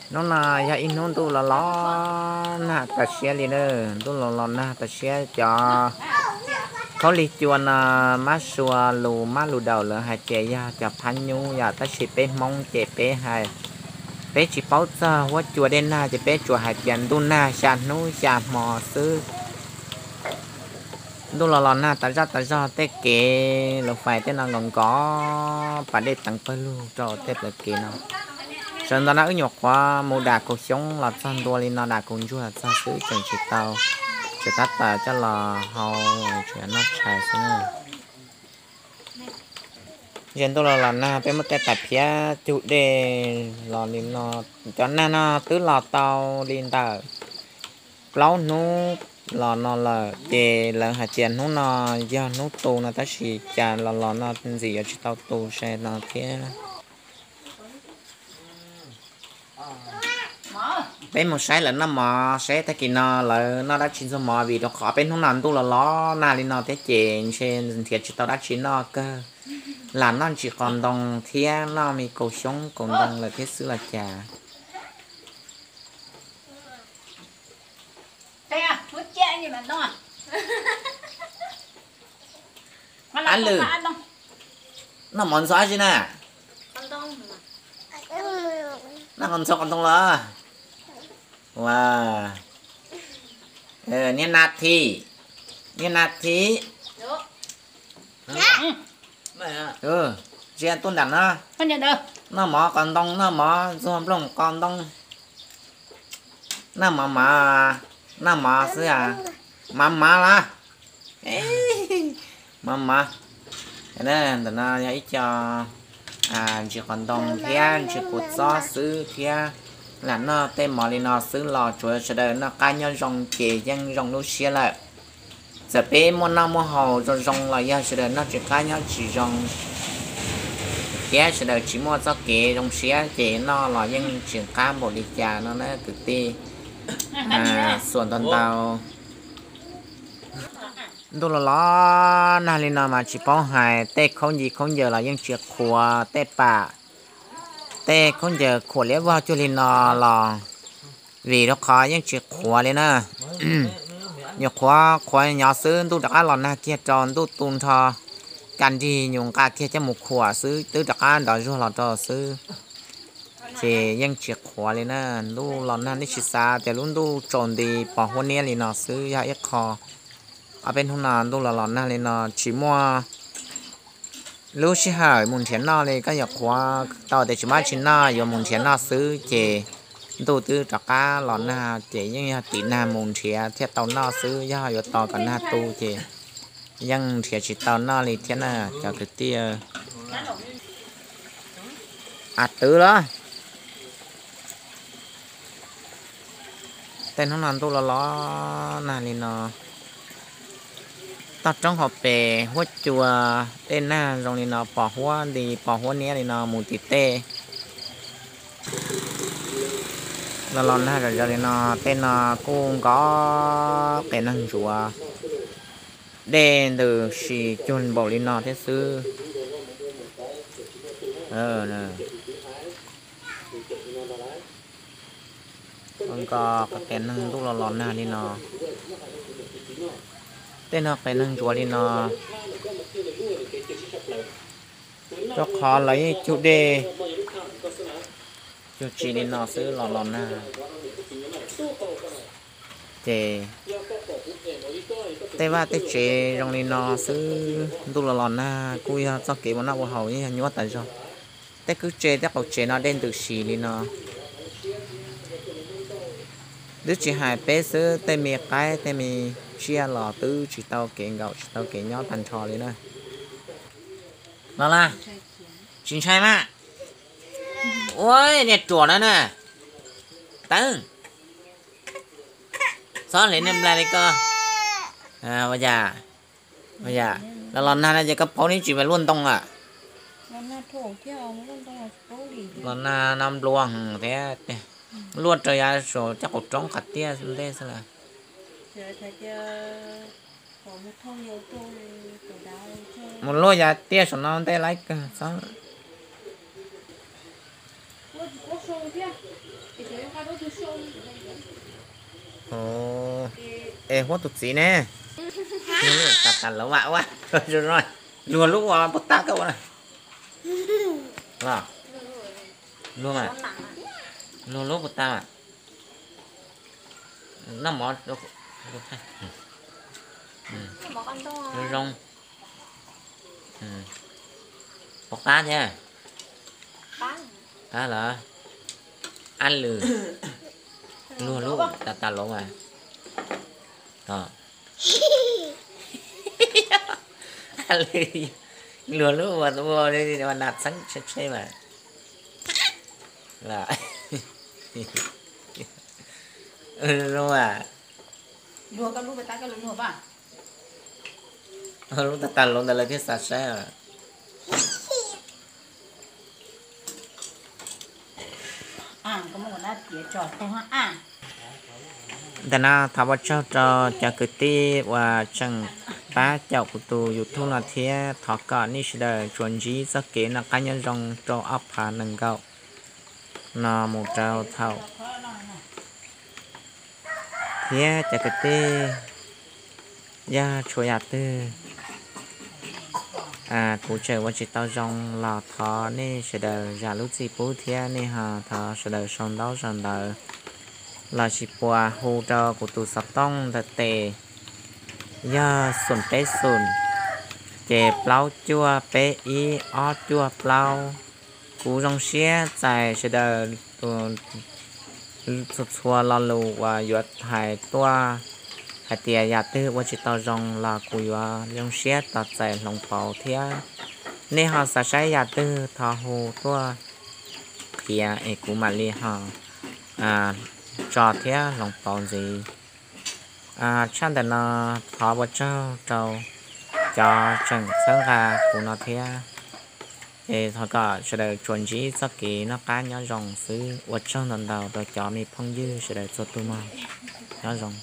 Hnub no yog ib hnub ntuj los los nag tas siab li na, ntuj los los nag tas siab. Cov khaub lig cua no mab sua lus mab lus daus lawv hais tias yog cov phab nyub yom, tab sis peb Hmoob ces peb hais, peb tsis paub txog huab cua dej nag ces peb tsuas hais tias ntuj nag xya hnub xya hmo xwb. Ntuj los los nag tas zaj tas zog, tej kev lus fais tej no nkos nkos, pas dej teev pawg lug rau tej plawv kev no. Sawv ntxov no wb nyuam qhuav mus dam kaus xyoob los txog ntua li no, dam kaus ntsuag los txog xwb, tseem tsis tau, tseem tab tom coj los hau, tseem noj tshais xwb na. Ze ntuj los los nag, peb muab tej pas phiab cug dej los li no. Cov nag no twb los tau li ntawm plaub hnub los no lawm, ces lawv hais tias hnub no yog hnub tu no, tab sis cas los los no ntxim yuav tsis tau tu sai no thiab. Peb mus saib lawv noj mov seb tag kis no lawv noj dab tsi ntxuag mov, vim rau qhov peb hnub no ntuj los los nag li no thiab ces ntshe nrhiav tsis tau dab tsi noj kawg. Lam noj ntsis qos ntoo thiab noj me kaus xyoob kaus ntoo lawm thiab xwb los cas. Ab lwm, noj mov ntxhov dab tsi na? Noj qos ntxhov qos ntoo los? Ua, niag nas thim, niag nas thim. Tsis tuaj nram no, noj mov qos ntoo, noj mov ntxuag nplooj qos ntoo. Noj mov mov, noj mov xwb, mov mov los, mov mov. Ntawm no yog ib co ntsis qos ntoo thiab ntsis kua txob xwb thiab. Lam noj tej mov li no xwb los tsuav sawv daws noj qab nyob zoo ces yeej zoo lub siab lawm. Txawm peb muaj noj muaj haus zoo zoo los yog sawv daws noj tsis qab nyob tsis zoo thiab sawv daws tsis muaj txoj kev zoo siab ces noj los yeej tsis qab npaum li cas no na kwv tij. Xuas ntau ntau. Ntuj los los nag li no mas tsis paub hais, tej khaub ncaws khaub ncaws los yeej tsis qhuav, tej pam, tej khaub ncaws khuam liab vog cuag li no los vim rau qhov yeej tsis qhuav li na. Nyuam qhuav qhuav nyob xwb, ntuj rov qab los nag kiag rau ntuj tu nrho, ka nrig nyuam nqa kiag coj mus khuam xwb twb rov qab nrov zuag los rau xwb. Ces yeej tsis qhuav li na. Ntuj los nag nej tsis xav tias lub ntuj tsaus nti pos huab niab li no xwb, yog ib qho. Ob peb hnub no ntuj los los nag li no tsis muaj lub sij hawm mus nrhiav noj li, koj yuav qhuav tau tias tsis muaj dab tsi noj yuav mus nrhiav noj xwb ces ntuj twb rov qab los nag ces yeej yog tim nag mus nrhiav thiaj tau noj xwb, yog yuav tos kom nag tu ces yeej nrhiav tsis tau noj li thiab na cov kwv tij. Av twv los. Tej hnub no ntuj los los nag li no, toj roob hauv pes huab cua, tej nag zoo li no pos huab nti pos huab niab li no mus tim tej. Los los nag zom zaws li no, tej no kuj nkos qe nag ntsuav, dej ntws si cuag npaum li no thiab xwb. Nkos qe nag ntuj los los nag li no, tej no qe nag ntsuav li no, rau qhov lawv yeej cug dej cug tsis li no xwb los los nag. Ces tej vaj tej tsev zoo li no xwb, ntuj los los nag kuj yog txoj kev ua noj ua haus yeej yog nyuaj tas zog. Tej kwj tse tej qaum tsev no dej ntws si li no. Twb tsis hais peb xwb, tej me qaib tej me tsiaj los twb tsis tau kev nkaum tsis tau kev nyob tag nrho li na. Los las, tsis ntshai mas. Ua niag ruam no na. Teeb, txhob hliv niag nplai li ko. Ua cas, ua cas los los nag no ces koj paub neb tsis pais luaj ntoo lawm. Los nag no nplua heev thiab, luaj rau yav saum cov qaum roob qhov tiaj ntej xwb lawm. Mus luaj yav tiaj saum no ntej laib kawg txhob. Es huab tus txiv ne, tas tas lawv vam ua, luag lub ua puas tag koj ua na. Luag, luag lub puas tag. Noj mov zoo, pom qab thiab. Qab lawm. Ab lwm, luag lub tas tas lawv mas. Ab lwm, luag lub ua ua nas txheeb tshe tshe mas. Zoo a. Lub tas tas lawv ntawd lawv thiaj xav saib. Ntawm no thov ua tsaug rau cov kwv tij uas tseem pab caum kuv tus YouTube no thiab thov kom nej sawv daws tsuas ntsib txoj kev noj qab nyob zoo rau ob phav nees nkaum no mus rau thaum thiab cov kwv tij, yog tshuav yam twg kuv tseem ua tsis tau zoo los thov nej sawv daws zam lub txim pub thiab nej ho thov sawv daws sau ntaub sau ntawv lossis puas hu rau kuv tus xov tooj ntawm tes yog xoom peb xoom, ces plaub cuaj peb ib ob cuaj plaub. Kuv zoo siab txais sawv daws txhua txhua lo lus uas yuav hais tuaj hais tias yam twg ua tsis tau zoo los kuv yuav zoo siab tos txais hloov pauv thiab. Nej ho xav saib yam twg thov hu tuaj qhia es kuv mam li ho tso thiab hloov pauv ntxiv. Tshaj ntawm no thov ua tsaug rau cov tseem txhawb nqa kuv no thiab. Es thov kom sawv daws tsuas ntsib txoj kev noj qab nyob zoo xwb. Ua tsaug ntau ntau rau cov me phooj ywg sawv daws txhua tus mog. Nyob zoo.